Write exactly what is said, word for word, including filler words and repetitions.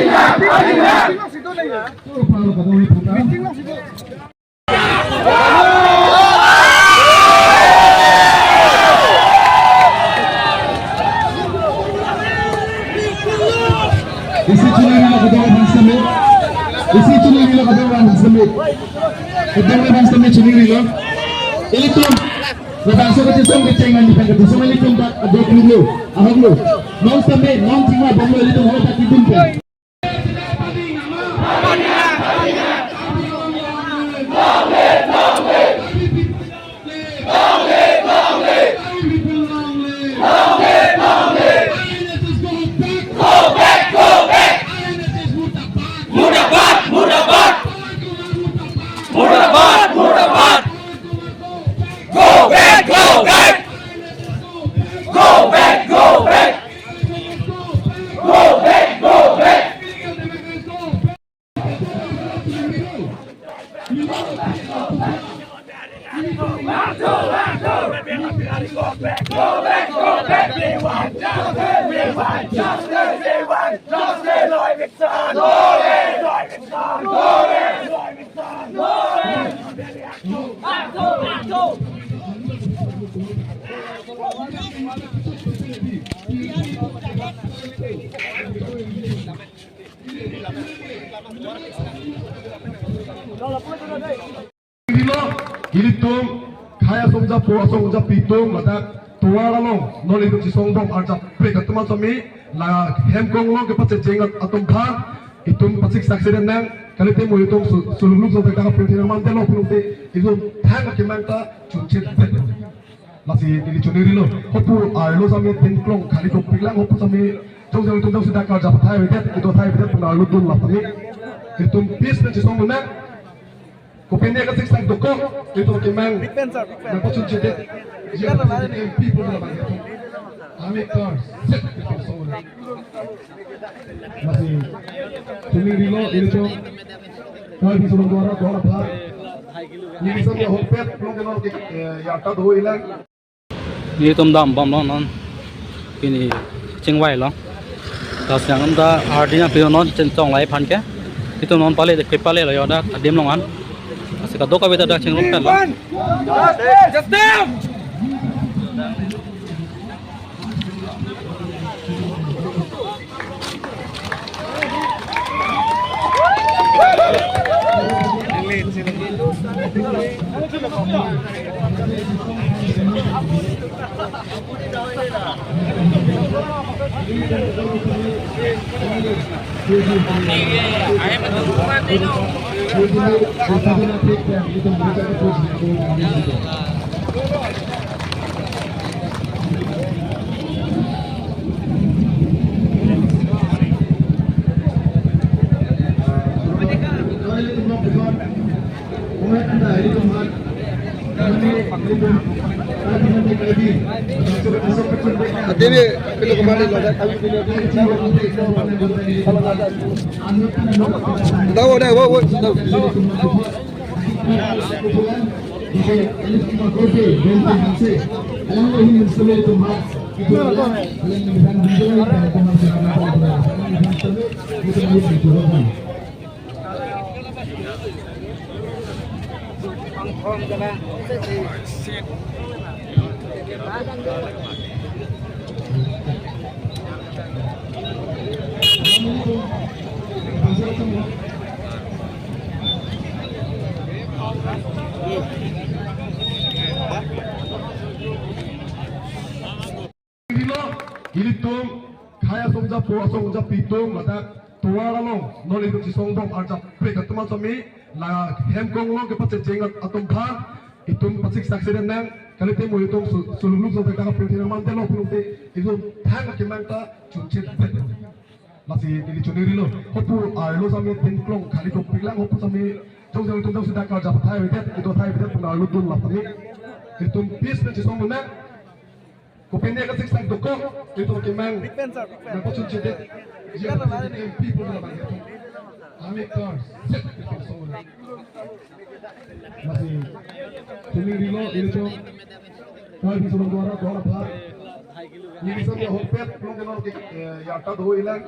Isi chunirilo kadokave aphan sitame. Isi chunirilo kadokave aphan sitame. Kadokave aphan sitame chunirilo. Ilitum labangso kachesong kecheng ani pen kachesong ilitum ta adok lulo, ahok lo. Non sitame, non chingva bomlo ilitum hoi ta kidun pen. Murdabad, murdabad. Go back, go back. Go back, go back. Go back, go back. Ilo, ilitum khei asong japo asong japi atum ladak tovar along non ilitum chesong bom arjap prek atum asami la hem konglong kepachejeng atum aphan itum pachik saksi den nang. Kalite mo itum su-, suluk luk jong ta kapil thina man telo pulote itum thang akemang ta chunchet bet. Lasi neli chunirilo. Hopu arlo sami tin klong khali dopik lang, hopu sami jong jong itum jong sida karjap athai avedet, itum athai avedet pen arlo dun la sami. Itum peace pen chesong dun nang. Kopine kachesong dokok, itum akemang. Big fan, sir, big fan. Nangpachunchedet. Big fan, sir. P P P pulo abang itum. Ami kar set itum song dun nang. Lasi chunirilo, ilitum. Karbi Anglong Duar, Duar aphan. Neli sami ahokpet, long kenal ke, eh, yarta do ilang. Nelitum dambomlo non. Pini chingvailo. Lasi angdeng ta ardi nangpilo non, chen chonglai aphan ke. Itum non pale, kepalelo yo dak adim along an. Lasi kadokave ta dak chingrumketlo. Justice! Atene, pilo kembali lo, dah kami punya. Tahu, dah, wow, wow, tahu. Ilitum khei asong japo asong japi atum ladak tovar along non ilitum chesong bom arjap prek atum asami la hem konglong kepachejeng atum aphan itum pachik saksi den nang. Kalite mo itum su-, suluk luk jong ta kapil thina man telo pulote itum thang akemang ta chunchet bet. Lasi neli chunirilo. Hopu arlo sami tin klong khali dopik lang, hopu sami jong jong itum jong sida karjap athai avedet, itum athai avedet pen arlo dun la sami. Itum peace pen chesong dun nang. Kopine kachesong dokok, itum akemang. Big fan, sir, big fan. Nangpachunchedet. Big fan, sir. P P P pulo abang itum. Ami kar set itum song dun nang. Lasi chunirilo, ilitum. Karbi Anglong Duar, Duar aphan. Neli sami ahokpet, long kenal ke, eh, yarta do ilang.